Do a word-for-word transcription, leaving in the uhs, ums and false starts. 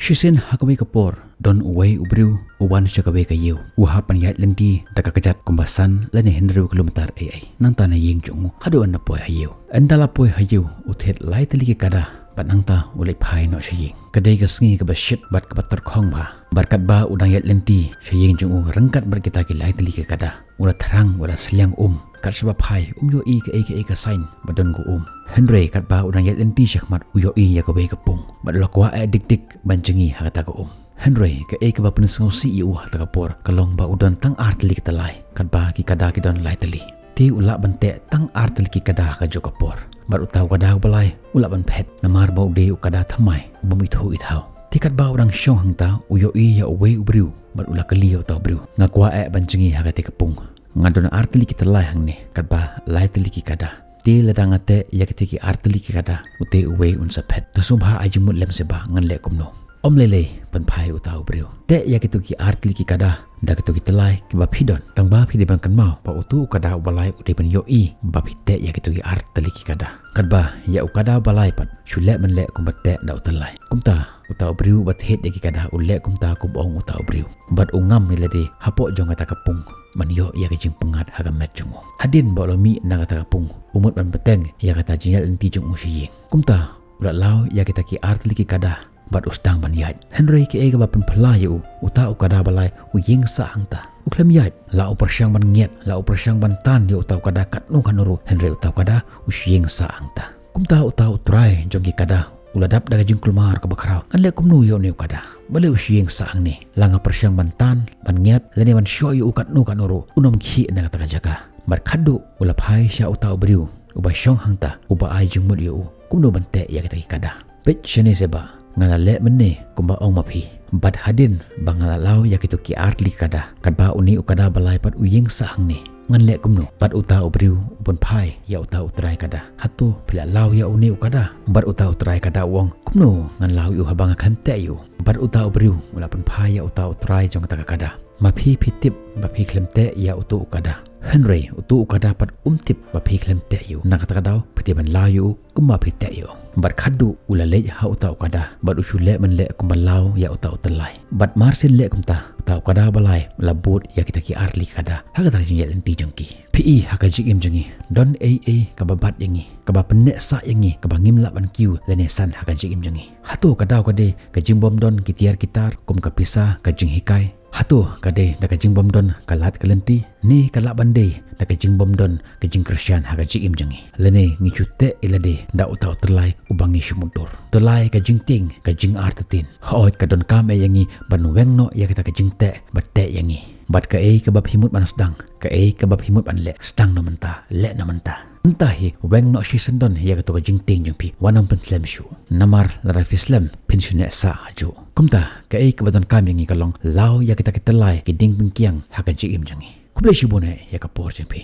Shisien ha kawei ka por, don uwei u briew u wan sha kawei ka ïew. U hap ban ïaid lynti da ka kjat kumba san lane hynriew kilometer ei ei. Nangta na ïing jong u haduh ban da poi ha ïew. Ynda la poi ha ïew u thied lai tylli ki kada bad nangta u leit phai noh sha ïing. Ka dei ka sngi kaba shit bad kaba tyrkhong bha. Bad katba u dang ïaid lynti sha ïing jong u ryngkat bad kita ki lai tylli ki kada, u la thrang, u la sliang um. Kat shaba phai um ïohi kaei kaei ka sign ba don ka um. Hynrei katba u dang ïaid lynti shakhmat u ïohi ïa kawei ka pung. Bad u la kwah eh dik dik ban jngi ha kata ka um. Hynrei kaei kaba pynsngewsih ïa u ha kata ka por ka long ba u don tang ar tylli ki tyllai, katba ki kada ki don lai tylli. Te u lah ban teh tang ar tylli ki kada ha kajuh ka por. Bad uta u kada uba lai u lah ban phet namar ba u dei u kada thymmai u bym ithuh ithaw. Te katba u dang shong hangta u ïohi ïa uwei u briew bad u la kylli ïa uta u briew, "Nga kwah eh ban jngi ha kata ka pung. Nga don ar tylli ki tyllai hangne katba lai tylli ki kada. Te lada nga teh ïa kata ki ar tylli ki kada, ute uwei un sa phet. To sngewbha ai jingmut lem seh ba ngan leh kumno." "Ym lei lei," pynphai uta u briew. "Teh ïa kito ki ar tylli ki kada da kito ki tyllai kiba phi don. Tang ba phi dei ban kynmaw ba utu u kada uba lai u dei ban ïohi ba phi teh ïa kito ki ar tylli ki kada. Katba ïa u kada uba lai pat shu leh ban leh kumba teh da u tyllai." Kumta uta u briew uba thied ïa ki kada u leh kumta kumba ong uta u briew. Bad u ngam ïa lade hapoh jong kata ka pung ban ïoh ïa ka jingpyngngad ha ka met jong u. Hadien ba u la mih na kata ka pung u mut ban bteng ïa kata jingïaid lynti jong u sha ïing. Kumta u la law ïa kita ki ar tylli ki kada bad u sdang ban ïaid. Hynrei kaei kaba pynphylla ïa u, uta u kada uba lai u ïeng sah hangta. U khlem ïaid, la u pyrshang ban ngiat, la u pyrshang ban tan ïa uta u kada katno katno ruh, hynrei uta u kada u shu ïeng sah hangta. Kumta uta u trai jong ki kada u la dap da ka jingkulmar kaba khraw. "Ngan leh kumno ïa une u kada? Balei u shu ïeng sah hangne? La nga pyrshang ban tan, ban ngiat lane ban shoh ïa u katno katno ruh, un ym khih na kata ka jaka." Bad khadduh u la phai sha uta u briew uba shong hangta uba ai jingmut ïa u kumno ban teh ïa kita ki kada. "Peit shane seh ba, nga la leh mynne kumba ong ma phi. Bad hadien ba nga la law ïa kito ki ar tylli ki kada, katba une u kada uba lai pat u ïeng sah hangne, ngan leh kumno?" Bad uta u briew u pynphai ïa uta u trai kada. "Hato phi la law ïa une u kada?" Bad uta u trai kada u ong, "Kumno ngan law ïa u haba nga khlem teh ïa u?" Bad uta u briew u la pynphai ïa uta u trai jong kata ka kada. "Ma phi phi tip ba phi khlem teh ïa utu u kada. Hynrei utu u kada pat um tip ba phi khlem teh ïa u. Na kata ka daw phi dei ban law ïa u kumba phi teh ïa u." Bad khadduh u la leit ha uta u kada bad u shu leh ban leh kumba law ïa uta u tyllai. Bad mar shen leh kumta, uta u kada uba lai u la bud ïa kita ki ar tylli ki kada ha kata ka jingïaid lynti jong ki. Phi i, ha ka jingim jong ngi don ei ei kaba bat ïa ngi, kaba pynneh sah ïa ngi, kaba ngim lah ban kiew lane san ha ka jingim jong ngi. Hato ka daw ka dei ka jingbymdon ki tiar ki tar kum ka pisa, ka jinghikai? Hato ka dei da ka jingbymdon ka lad ka lynti? Ne ka lah ban dei da ka jingbymdon ka jingkyrshan ha ka jingim jong ngi? Lane ngi shu teh ïa lade da uta u tyllai uba ngi shu mutdur? To lai ka jingtieng, ka jingartatien. Hooid, ka donkam eh ïa ngi ban weng noh ïa kata ka jingteh ba teh ïa ngi. Bad kaei kaba phi mut ban sdang, kaei kaba phi mut ban leh, sdang noh mynta, leh noh mynta. Mynta hi weng noh shisyndon ïa kato ka jingtieng jong phi, wat nym pynslem shuh. Namar lada phi slem phin shu neh sah hajuh. Kumta kaei kaba donkam ïa ngi ka long law ïa kita ki tyllai, ki dieng pynkiang ha ka jingim jong ngi. Khublei shibun eh ïa ka por jong phi.